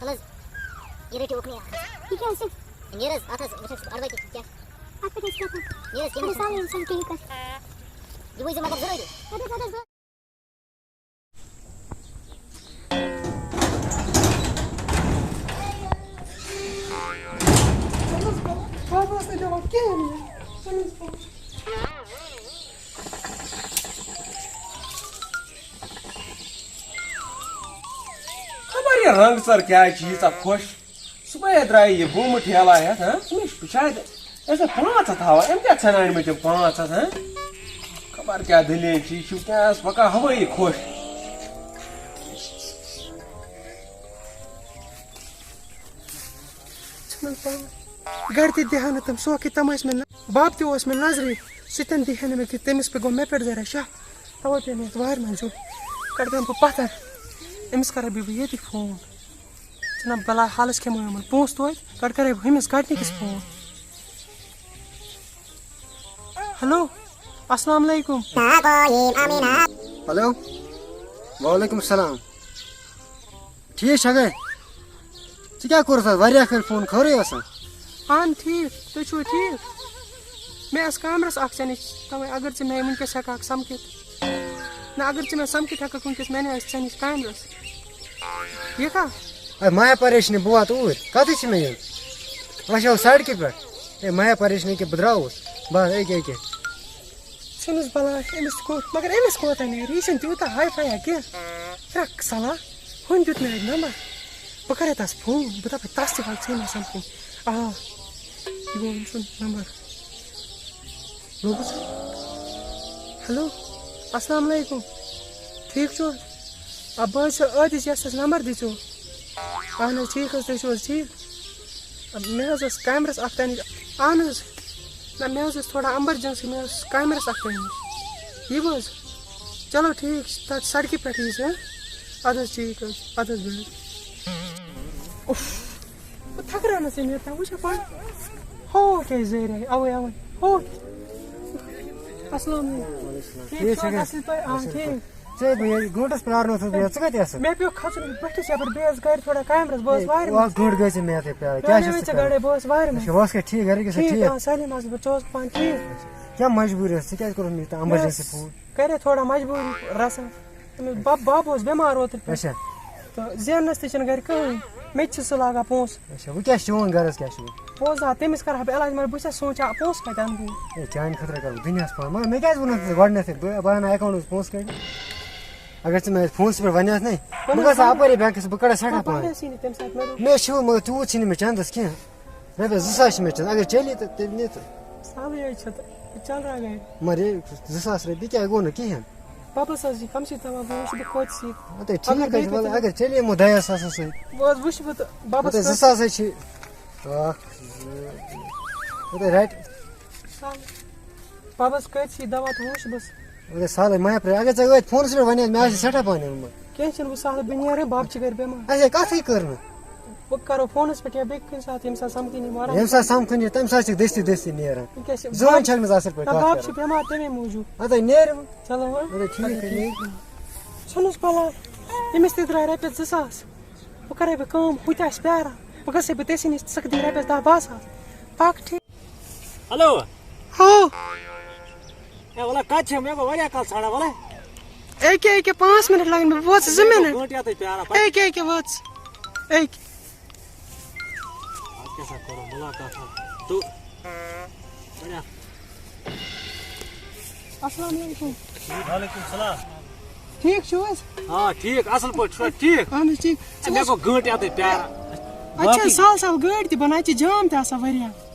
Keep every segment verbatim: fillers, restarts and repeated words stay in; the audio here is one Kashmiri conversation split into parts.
وَلہٕ حظ، یہِ رٔٹِو اُکنُے اَتھ حظ۔ یہِ کیٛاہ حظ چھُ؟ نیر حظ، اَتھ حظ وٕچھ حظ اَڑٕ وَتہِ کیٛاہ۔ اَتھ پٮ۪ٹھ حظ چھِ کیٛاہ تام؟ نیر حظ، یہِ کیٚمۍ حظ حظ؟ آو اِنسان ٹھیٖک حظ۔ یہِ وٕچھزِ مگر ضروٗری۔ اَدٕ حظ، اَدٕ حظ، بہٕ، بہٕ حظ ٲسٕس نہٕ دِوان کِہیٖنۍ یہِ۔ خبر یہِ رنٛگ ژَر کیٛازِ چھِ ییٖژاہ خۄش؟ صُبحٲے درٛایہِ یہِ بوٗمہٕ ٹھیلا ہٮ۪تھ، ہاں؟ أمِس چھُ شاید، أسۍ ٲسۍ پانٛژھ ہَتھ ہاوان، أمۍ کیٛاہ ژھٮ۪نان أنۍ مٕتۍ یِم پانٛژھ ہَتھ، ہاں؟ خبر کیٛاہ دٔلیٖل چھِ، یہِ چھُ وٕنکٮ۪نَس پَکان ہوٲیی خۄش۔ ژھٕنُن پَلو۔ گَرِ تہِ دِہا نہٕ تِم سوکھٕے، تِم ٲسۍ مےٚ نہ-، بَب تہِ اوس مےٚ نظرِ، سُہ تہِ نہٕ دِہا نہٕ مےٚ کینٛہہ، تٔمِس پٮ۪و مےٚ پٮ۪ٹھ ذرا شک، تَوَے پیوٚو مےٚ یَتھ وارِ منٛز یُن۔ کَڑٕ دِمہٕ بہٕ پَتھر، أمِس کَرٕ بہٕ ییٚتی فون۔ ژٕ نہ بَلاے حالَس کھٮ۪مو یِمَن پونٛسہٕ توتہِ، گۄڈٕ کَرَے بہٕ ہُمِس گۄڈٕنِکِس فون۔ ہیلو، السلام علیکم۔ ہیلو، وعلیکم السلام۔ ٹھیٖک چھا گَرِ؟ ژٕ کیٛاہ کوٚرُتھ اَتھ واریاہ کٲلۍ فون، خٲرٕے اوسا؟ اَہَن ٹھیٖک، تُہۍ چھُوا ٹھیٖک؟ مےٚ ٲس کامرَس اَکھ ژےٚ نِش، تَوَے اگر ژٕ مےٚ وٕنکٮ۪س ہٮ۪کہٕ ہاکھ سَمکھِتھ۔ نہ، اگر ژٕ مےٚ سَمکھِتھ ہٮ۪کَکھ وٕنکٮ۪س، مےٚ نِش آسہِ ژےٚ نِش کامرَس۔ یہِ کَتھ؟ اے، مہ ہےٚ پریشٲنی، بہٕ واتہٕ اوٗرۍ۔ کَتھٕے چھِ مےٚ یُن۔ اَسہِ آو سڑکہِ پٮ۪ٹھ۔ اے، مہ ہےٚ پریشٲنی کہِ بہٕ درٛاوُس۔ بہٕ حظ، أکہِ، أکہِ۔ ژھٕنُس بلاے، أمِس تہِ کوٚر، مگر أمِس کوتاہ نیرِ؟ یہِ چھُنہٕ تیوٗتاہ ہاے فاے یا کینٛہہ۔ رَٹھ صلاح، ہُمۍ دیُت مےٚ اَتہِ نمبر۔ بہٕ کَرے تَس فون، بہٕ دَپَے تَس تہِ وَل ژٕ مےٚ سَمکھُن۔ آ، یہِ گوٚو أمۍ سُنٛد نمبر۔ لوٚگُس۔ ہیلو، السلام علیکم۔ ٹھیٖک چھُو؟ آ، بہٕ حظ چھُس عٲدِش، یَس اَسہِ نمبر دِژیو۔ اَہَن حظ، ٹھیٖک حظ، تُہۍ چھِو حظ ٹھیٖک؟ آ، مےٚ حظ ٲس کامرَس اَکھ تَمِچ، اَہَن حظ۔ نہ، مےٚ حظ ٲس تھوڑا emergency، مےٚ ٲس کامرَس اَکھ تَمِچ۔ یِیِو حظ۔ چلو ٹھیٖک چھُ، تَتھ سڑکہِ پٮ۪ٹھ ییٖزِ، ہہ؟ اَدٕ حظ ٹھیٖک حظ چھُ، اَدٕ حظ بِہِو۔ اُف۔ بہٕ تھکراونَس أمۍ یوٚتام، وٕچھ ہا پانہٕ۔ ہو کیٛاہ زیرے، اَوَے، اَوَے۔ ہو۔ السلام علیکم۔ ٹھیٖک ٹھیٖک چھُو حظ، چھا؟ اَصٕل پٲٹھۍ؟ آ، اَصٕل ٹھیٖک۔ پٲٹھۍ۔ ژےٚ بہٕ یہِ گٲنٛٹَس پیٛارنوتھُس بہٕ، ژٕ کَتہِ ٲسٕکھ؟ مےٚ پیوٚو کھَسُن بٔٹھِس یَپٲرۍ، بیٚیہِ حظ گَرِ تھوڑا کامہِ رَژھ، بہٕ اوسُس وارِ منٛز۔ اَکھ گٲنٛٹہٕ گٔے ژےٚ مےٚ یَتھَے پیٛاران۔ کیٛاہ مےٚ چھُکھ وٕنہِ ژٕ ژےٚ کَران؟ گَرے، بہٕ اوسُس وارِ منٛز۔ اچھا، وَس کیٛاہ ٹھیٖک، گَرِکۍ ٲسا ٹھیٖک، ٹھیٖک؟ آ، سٲلِم اَصٕل پٲٹھۍ، ژٕ اوسُکھ پانہٕ ٹھیٖک؟ اچھا، کیٛاہ مجبوٗری ٲس؟ ژٕ کیٛازِ کوٚرُتھ مےٚ یوٗتاہ emergency فون؟ مےٚ حظ کَرے تھوڑا مجبوٗری رَژھا۔ تٔمِس بَب-، بَب اوس بٮ۪مار اوترٕ پٮ۪ٹھ۔ اچھا۔ تہٕ زیننَس تہِ چھِنہٕ گَرِ کٕہٕنۍ۔ مےٚ تہِ چھِ سُہ لاگان پونٛسہٕ۔ اچھا، وۄنۍ کیٛاہ چھِ چون غرض، کیٛاہ چھُ وۄنۍ؟ پونٛسہٕ آ، تٔمِس کَرٕ ہا بہٕ علاج، مگر بہٕ چھَس سونٛچان، پونٛسہٕ کَتہِ اَنہٕ بہٕ؟ ہے، چانہِ خٲطرٕ کَرٕ بہٕ دُنیاہَس پانہٕ، مگر مےٚ کیٛازِ ووٚنُتھ ژےٚ گۄڈٕنٮ۪تھٕے؟ بہٕ، بہٕ اَنہٕ account منٛز پونٛسہٕ کٔڑِتھ۔ اگر ژٕ مےٚ فونَس پٮ۪ٹھ وَنہِ ہَتھ نَے، بہٕ وَنہٕ گژھٕ ہا سا، اَپٲری بٮ۪نٛکَس، بہٕ کَڑٕ ہا سٮ۪ٹھاہ بہٕ پانہٕ۔ پَرٕ ہا سی نہٕ تَمہِ ساتہٕ، مےٚ دوٚپ مےٚ چھُ، مگر تیوٗت چھِنہٕ مےٚ چَندَس کینٛہہ۔ رۄپیَس زٕ ساس چھِ مےٚ چَندَس، اگر چَلی تہٕ تیٚلہِ نہِ تہٕ۔ سہلٕے حظ چھِ تہٕ، یہِ چَلراوِ گَرِ۔ مگر یہِ زٕ ساس رۄپیہِ کیٛاہ گوٚو نہٕ کِہیٖنۍ؟ بَبَس حظ چھِ کَم سے کَم دَوا، بہٕ وٕچھِ بہٕ کوٚت سی۔ اَدٕ ٹھیٖک حظ چھِ، وَلہٕ اگر چَلے یِمو دَہَو ساسَو سۭتۍ۔ بہٕ حظ وٕچھِ بہٕ تہٕ بَبَس اَدٕ زٕ ساس حظ چھِ۔ اَکھ، زٕ، اَدٕ رَٹہِ۔ سہلٕے۔ بَبَس کۭتۍ سی دَوا تہٕ وٕچھِ بہٕ۔ اَدٕ سہلٕے، مہ ہےٚ پرٛے-، اگر ژےٚ ٲدۍ فونَس پٮ۪ٹھ وَنہِ ہَتھ، مےٚ آسہِ سٮ۪ٹھاہ پَہَن یِمَن۔ کینٛہہ چھُنہٕ، وۄنۍ سہلٕے، بہٕ نیرٕ، بَب چھِ گَرِ بٮ۪مار۔ اَسہِ ہے کَتھٕے کٔر نہٕ۔ وۄنۍ کَرو فونَس پٮ۪ٹھ یا بیٚیہِ کُنہِ ساتہٕ، ییٚمہِ ساتہٕ سَمکھِ نہٕ یِوان۔ ییٚمہِ ساتہٕ سَمکھُن یہِ، تَمہِ ساتہٕ چھِ دٔستی دٔستی نیران۔ یہِ کیٛاہ چھِ زٕہٕنۍ بَب-، چھَکھ نہٕ ژٕ اَصٕل پٲٹھۍ نہ، کَتھ بَب کَران۔ چھِ بٮ۪مار تَمے موٗجوٗب۔ اَدٕ نیرِ وۄنۍ۔ چلو وۄنۍ۔ اَدٕ ٹھیٖک حظ، نیرِ۔ ژھٕنُس بَلاے، أمِس تہِ درٛاے رۄپیَس زٕ ساس۔ وۄنۍ کَرَے بہٕ کٲم، ہُہ تہِ آسہِ پیٛاران۔ وۄنۍ گژھَے بہٕ تٔسی نِش، ژٕ دِ رۄپیَس دَہ باہ ساس۔ پَکھ ٹھیٖک۔ ہیلو۔ ہو۔ ہے، وَلہٕ کَتہِ چھےٚ؟ مےٚ گوٚو واریاہ کال ژھانٛڈان، وَلہٕ۔ أکہِ، أکہِ، پانٛژھ مِنَٹ لَگَن، بہٕ ووتُس زٕ مِنَٹ۔ گٲنٛٹہٕ یَتٕے پیٛاران، پَتہٕ أکہِ، أکہِ، وٲژ۔ أکہِ۔ اَتھ کیٛاہ سا کَرو مُلاقات اَتھ؟ تہٕ واریاہ۔ السلام علیکم۔ وعلیکم السلام۔ ٹھیٖک چھِو حظ؟ آ، ٹھیٖک، اَصٕل پٲٹھۍ چھِو حظ؟ ٹھیٖک۔ اَہَن حظ، ٹھیٖک۔ مےٚ گوٚو گٲنٛٹہٕ یَتٕے پیٛاران۔ اچھا، باقٕے سہل سہل گٲڑۍ تہِ بَنان، اَتہِ چھِ جام تہِ آسان واریاہ۔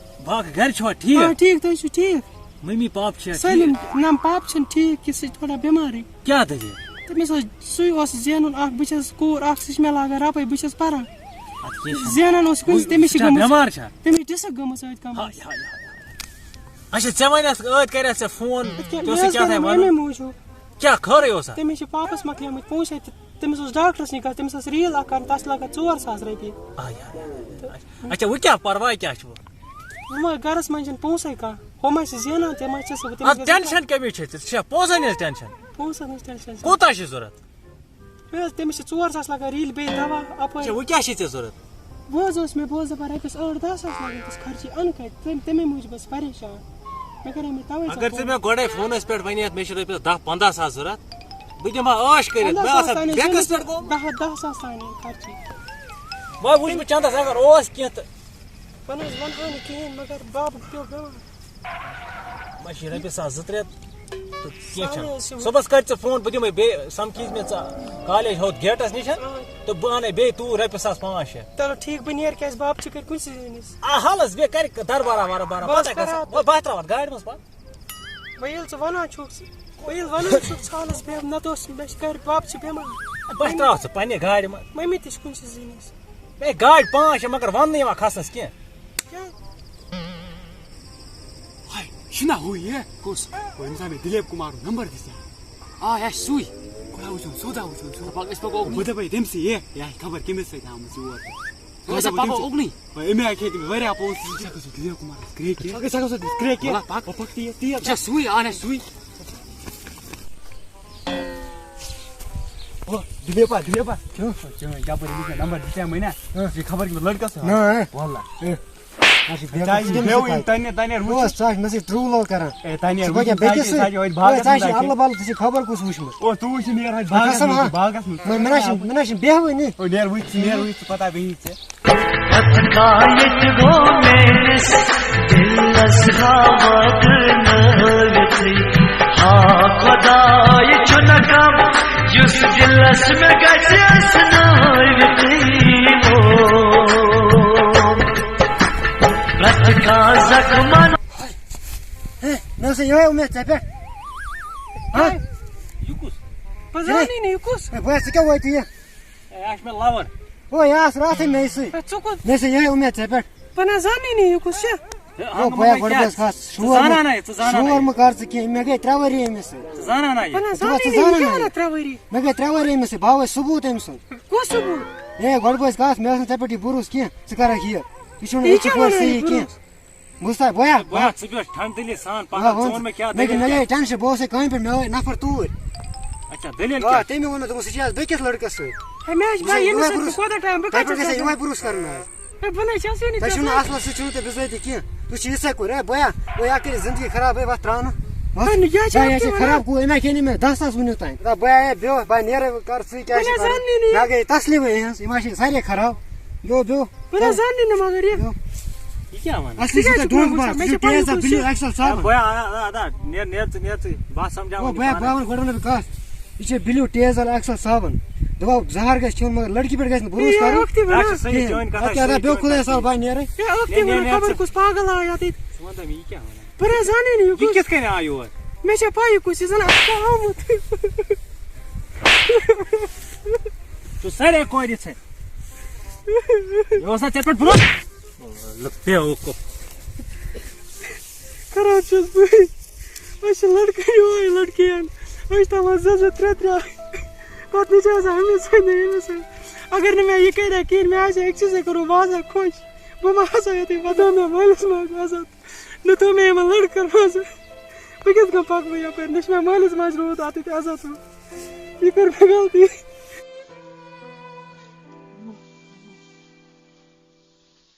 باقٕے گَرِ چھِوا ٹھیٖک؟ آ، ٹھیٖک، تُہۍ چھِو ٹھیٖک؟ مٔمی پاپہٕ چھا سٲلِم، ٹھیٖک؟ نہ، پاپہٕ چھِنہٕ ٹھیٖک کینٛہہ، سُہ چھِ تھوڑا بٮ۪مارٕے۔ کیٛاہ دٔلیٖل؟ تٔمِس اوس، سُے اوس زینُن اَکھ، بہٕ چھَس کوٗر اَکھ، سُہ چھِ مےٚ لاگان رَپَے، بہٕ چھَس پَران۔ اَدٕ کینٛہہ چھُنہٕ۔ زینان اوس کُنہِ، وۄنۍ تٔمِس چھِ سُہ چھا گٔمٕژ، بٮ۪مار چھا؟ تٔمِس چھِ ڈِسٕک گٔمٕژ أتھۍ کَمرَس۔ ہاے، ہاے، ہاے، ہاے۔ اچھا، ژےٚ وَنیٛاتھ، ٲدۍ کَریٛاتھ ژےٚ فون، اَدٕ کیٛاہ، ژےٚ مےٚ اوسُے حظ کیٛاہ تام کَرُن وَنُن؟ اَمے موٗجوٗب۔ کیٛاہ خٲرٕے اوسا؟ تٔمِس چھِ پاپَس مۄکلیمٕتۍ پونٛسَے تہٕ تٔمِس اوس ڈاکٹرَس نِش گژھُن، تٔمِس ٲس ریٖل اَکھ کَرٕنۍ، تَتھ چھِ لَگان ژور ساس رۄپیہِ۔ آے، آے، آے، آے۔ اچھا، وۄنۍ کیٛاہ پَرواے کیٛاہ چھُ؟ وۄنۍ گَرَس منٛز چھِنہٕ پونٛسَے کانٛہہ، ہُہ ما چھِ زینان، تہِ ما چھِ سُہ، تٔمِس اَدٕ گژھِ ٹٮ۪نشَن کَمِچ چھےٚ ژےٚ؟ ژےٚ چھےٚ پونٛسَن ہِنٛز ٹٮ۪نشَن؟ پونٛسَن ہِنٛز ٹٮ۪نشَن چھِ۔ کوٗتاہ چھِ ضوٚرَتھ؟ مےٚ حظ، تٔمِس چھِ ژور ساس لگان ریٖلہِ بیٚیہِ دوا اچھا، اَپٲرۍ۔ وۄنۍ کیٛاہ چھِ ژےٚ ضوٚرَتھ؟ بہٕ حظ اوس، مےٚ بوز دَپان رۄپیَس ٲٹھ دَہ ساس لگان تَس خرچی اَنہٕ کَتہِ؟ تَمہِ، تَمے موٗجوٗب حظ پریشان۔ مےٚ کَرے مےٚ تَوَے اگر ژےٚ مےٚ گۄڈَے فونَس پٮ۪ٹھ وَنیتھ، مےٚ چھِ رۄپیَس دَہ پنٛداہ ساس ضوٚرَتھ، بہٕ دِمہٕ ہا عٲش کٔرِتھ، پنٛداہ بہٕ ساس آسہٕ ہا تانۍ حظ بٮ۪نٛکَس زینَس پٮ۪ٹھ گوٚمُت۔ دَہ، دَہ ساس تانۍ حظ خرچی۔ وۄنۍ وٕچھ بہٕ چَندَس، اگر اوس کینٛہہ تہٕ۔ وۄنۍ حظ وَنہٕ ہا نہٕ کِہیٖنۍ، مگر بابُک پیوٚو بٮ۪مار۔ وۄنۍ چھِ رۄپیہِ ساس زٕ ترٛےٚ تہٕ کینٛہہ سہلٕے حظ چھُنہٕ۔ چھُ۔ صُبحَس کَڑِ ژٕ فون، بہٕ دِمَے بیٚیہِ، سَمکھِ زِ مےٚ ژٕ کالج ہیوٚت گیٹَس نِش آ۔ تہٕ بہٕ اَنَے بیٚیہِ توٗرۍ رۄپیہِ ساس پانٛژھ شےٚ۔ چلو ٹھیٖک، بہٕ نیرٕ، کیٛازِ بابہٕ چھُ گَرِ کُنسٕے زٔنِس۔ آ، حالَس بیٚیہِ کَرِ دَربارا وَربارا، بہٕ حظ پَتہٕ کَرٕ گژھِ ہا۔ وۄنۍ بہٕ ترٛاوَتھ گاڑِ منٛز پَتہٕ۔ وۄنۍ ییٚلہِ ژٕ وَنان چھُکھ، وۄنۍ ییٚلہِ وَنان چھُکھ، ژٕ حالَس بیٚہہ، نَتہٕ اوس مےٚ چھِ گَرِ، بابہٕ چھِ بٮ۪مار۔ بہٕ ترٛاوَتھ ژٕ پنٛنہِ گاڑِ منٛز۔ مٔمی تہِ چھِ کُنسٕے زٔنِس۔ ہے، گاڑِ پانٛژھ چھِ، مگر وَننٕے یِوان کھَسنَس کینٛہہ۔ کیٛاہ؟ ہاے، یہِ چھُنہ ہُہ یہِ؟ کُس؟ ہُہ، ییٚمِس مےٚ دلیپ کُمارُن نمبر دِژ۔ آ، یہِ چھُ سُے۔ خۄدا وٕچھُن، سودا وٕچھُن، سودا۔ پَکھ، أسۍ پَکو اُکنُے۔ بہٕ دَپَے تٔمۍ سٕے، یہِ، یہِ آسہِ خبر کٔمِس سۭتۍ آمٕژ یور۔ أسۍ ہا پَکو اُکنُے۔ ہے، أمۍ ہا کھیٚیہِ تٔمِس واریاہ پونٛسہٕ۔ أسۍ ہا گژھو دلیپ کُمارَس کرٛیک کہِ۔ أسۍ ہا گژھو تٔمِس کرٛیک کہِ۔ وَلہٕ پَکھ۔ وۄنۍ پَکھ تیز، تیز۔ یہِ چھا سُے؟ اَہَن حظ، سُے۔ او، دلیپا، دلیپا۔ کیٛاہ؟ چٲنۍ، چٲنۍ، یَپٲرۍ أمِس مےٚ نمبر دِژے مےٚ نا۔ ہاں۔ یہِ خبر کٔمِس لٔڑکَس سۭتۍ۔ نہ، ہاں۔ وَللہ۔ اے۔ اچھا، بیٚیہِ ژےٚ آسہِ کُس بیٚیہِ تٔمِس وٕنہِ سۭتۍ؟ تَنہِ، تَنہِ وٕچھ۔ اوس، ژٕ آسہِ مےٚ سۭتۍ true love کران۔ اے، تَنہِ ژٕ وٕچھ، پَکھ بیٚکِس بیٚیہِ سۭتۍ۔ ساتہِ یہِ اوس اے، باغَس ژٕ منٛز آسہِ اَتہِ۔ اَلہٕ بَلہٕ، ژٕ چھِ خبر کُس وٕچھمُت۔ او، ژٕ وٕچھ یہِ نیر اَتہِ باغَس قسم منٛز، ہا؟ باغَس منٛز۔ مےٚ، مےٚ نہ چھِ، مےٚ نہ چھِ بیٚہوٲنی۔ او، نیر وٕچھ ژٕ، نیر وٕچھ ژٕ، پَتہ بیٚہی ژےٚ۔ پتہٕ کیٛاہ ییٚتہِ گوٚو میٲنِس دِلس ہاوَکھ نٲوِتھٕے۔ ہا خۄداے چھُنہٕ کم، یُس دِلس مےٚ گژھِ اَسنٲوِتھٕے۔ او، پرٛٮ۪تھ کانٛہہ زخمن۔ ہے، مےٚ ٲس یِہوٚے اُمید ژےٚ پٮ۪ٹھ۔ ہا؟ یہِ کُس؟ بہٕ زانٕے نہٕ یہِ کُس۔ ہے، بہٕ ژٕ کیٛاہ وٲتۍ یہِ؟ اے، یہِ چھُ مےٚ lover۔ او، یہِ آس راتھٕے مےٚ سۭتۍ۔ اے، ژٕ کوٚت؟ مےٚ سۭتۍ یِہوٚے اُمید ژےٚ پٮ۪ٹھ۔ بہٕ نہ زانٕے نہٕ یہِ کُس چھُ۔ ہے، او، ہنٛگہٕ بیا منٛگہٕ گۄڈٕ کیٛاہ؟ بس کتھ، ژٕ شور زانان مہٕ، ہے، ژٕ زانان شور ہے۔ مہٕ کر ژٕ کینٛہہ، مےٚ گٔے ترٛےٚ ؤری أمِس سۭتۍ۔ ژٕ زانان ہے۔ بہٕ نہ ژٕ بس زانٕے ژٕ نہٕ یہِ زانان کیٛاہ ہے۔ وَنان ترٛےٚ ؤری۔ مےٚ گٔے ترٛےٚ ؤری أمِس سۭتۍ، بہٕ ہاوے ثبوٗت أمۍ سُنٛد۔ کُس ثبوٗت؟ ہے، گۄڈٕ بوز کتھ، مےٚ اوس نہٕ ژےٚ پٮ۪ٹھ یہِ بروسہٕ کینٛہہ، ژٕ کرکھ یہِ۔ یہِ چھُنہٕ، یہِ یہِ چھُ کیٛاہ پورٕ وَنان صحیح یہِ کینٛہہ۔ بروسہٕ؟ بوٗزتھا بویا؟ بویا، ژٕ بیٚہہ ٹھنڈ دِلی سان، پَگاہ آ، ژٕ وَن۔ وَن مےٚ کیٛاہ مےٚ دٔلیٖل مےٚ کیٛاہ؟ گٔے ٹٮ۪نشَن، بہٕ اوسُے کامہِ پٮ۪ٹھ، مےٚ آے نفر توٗرۍ۔ اچھا، دٔلیٖل آ، کیٛاہ؟ تٔمۍ ووٚن مےٚ، دوٚپُن، سُہ چھِ آز بیٚکِس لٔڑکَس سۭتۍ۔ ہے، مےٚ حظ بہٕ بہٕ چھُس ییٚمِس یِہوٚے سۭتۍ، بروس-، بہٕ کوٗتاہ ٹایم، بہٕ تۄہہِ کَتہِ پٮ۪ٹھ چھُس گژھِ گژھان؟ یِہوٚے بروسہٕ کَرُن آز۔ ہے، بہٕ نہ حظ چھَسٕے نہٕ تۄہہِ چھُو نہٕ ژےٚ اَصلَس سۭتۍ چھُو نہٕ تۄہہِ بِزٲتی کینٛہہ۔ تُہۍ چھِو یِژھَے کورِ، ہے بویا، بہٕ یَتھ ترٛاونہٕ۔ ہے، نہٕ، یہِ حظ چھِ بہٕ اَکھ یہِ چھِ تہِ وَنان۔ خراب کوٗر، أمۍ ہا کھیٚنۍ مےٚ دَہ ساس وٕنیُک تام۔ ہے بویا، ہے بیٚہہ، بہٕ نیرٕ، کَر ژٕے کیٛاہ بہٕ چھِ نہ کَرُن؟ زاننٕے نہٕ یہِ۔ مےٚ گٔے تسلیٖمٕے یِہٕنٛز، یِم ہا چھِ سارے خراب۔ بیٚہہ، بیٚہہ۔ بہٕ نہ زاننٕے نہٕ مگر یہِ۔ یہِ کیٛاہ وَنان؟ اصلی ژٕ چھُکھ کیٛازِ ڈونٛگ چھُکھ مار، وٕچھان؟ ژٕ مےٚ چھِ چھُکھ پَیی ٹیز کُس اَتھ بِلیو چھُ۔ ایکسل صابن۔ ہے بویا، اَدا، اَدا، اَدا، نیر، نیر ژٕ، نیر ژٕ۔ بہٕ ہا سَمجھاوَے او ژےٚ بویا، پانَے۔ بہٕ ہا وَنہٕ گۄڈٕ وَنہٕ بہٕ کَتھ۔ یہِ چھِ بِلیو ٹیز اَل ایکسل صابن۔ دَپان زَہر گژھِ کھیوٚن مگر لٔڑکی پٮ۪ٹھ گژھِ نہٕ بھروسہٕ یہِ کَرُن۔ ٲکھ تہِ اَدٕ وَنان۔ کیٛاہ سا، یہِ چٲنۍ کَتھا اَدٕ چھِ کیٛاہ، اَدٕ صحیح، بیٚہہ چٲنۍ خۄدایَس کَتھا حوالہٕ، چھِ۔ بہٕ ہا نیرَے۔ ہے، ٲکھ تہِ نیر، وَنان، نیر خبر ژٕ۔ کُس پاگل آو یَتھ ییٚتہِ۔ ژٕ وَن تہٕ مےٚ، یہِ کیٛاہ وَنان؟ بہٕ کِتھ کٔنۍ آو یور؟ مےٚ چھےٚ پَے یہِ کُس، یہِ زَن اَتھ چھُ آمُت۔ ژٕ سارے کورِ ژھے۔ یہِ اوس نا ژےٚ پٮ۪ٹھ بروسہٕ؟ لُک بیوقوف۔ خراب چھُس بٕے۔ أسۍ چھِ لٔڑکہٕ یِہوٚے لٔڑکی ہن۔ أسۍ چھِ تھاوان زٕ زٕ ترٛےٚ ترٛےٚ۔ پَتہٕ نہٕ چھِ آسان أمِس سۭتۍ نہٕ ییٚمِس سۭتۍ۔ اگر نہٕ مےٚ یہِ کَرِ ہا کِہیٖنۍ، مےٚ آسہِ ہا أکسٕے سۭتۍ کوٚرمُت، بہٕ آسہٕ ہا خۄش۔ بہٕ ما آسہٕ ہا یُتھُے پَتہٕ آو مےٚ مٲلِس ماجہِ عزت۔ نہ تھوٚو مےٚ یِمَن لٔڑکَن منٛز۔ بہٕ کِتھ کٔنۍ پَکہٕ بہٕ یَپٲرۍ؟ نہ چھُ مےٚ مٲلِس ماجہِ روٗد اَتٮ۪تھ عزت وۄنۍ۔ یہِ کٔر مےٚ غلطی۔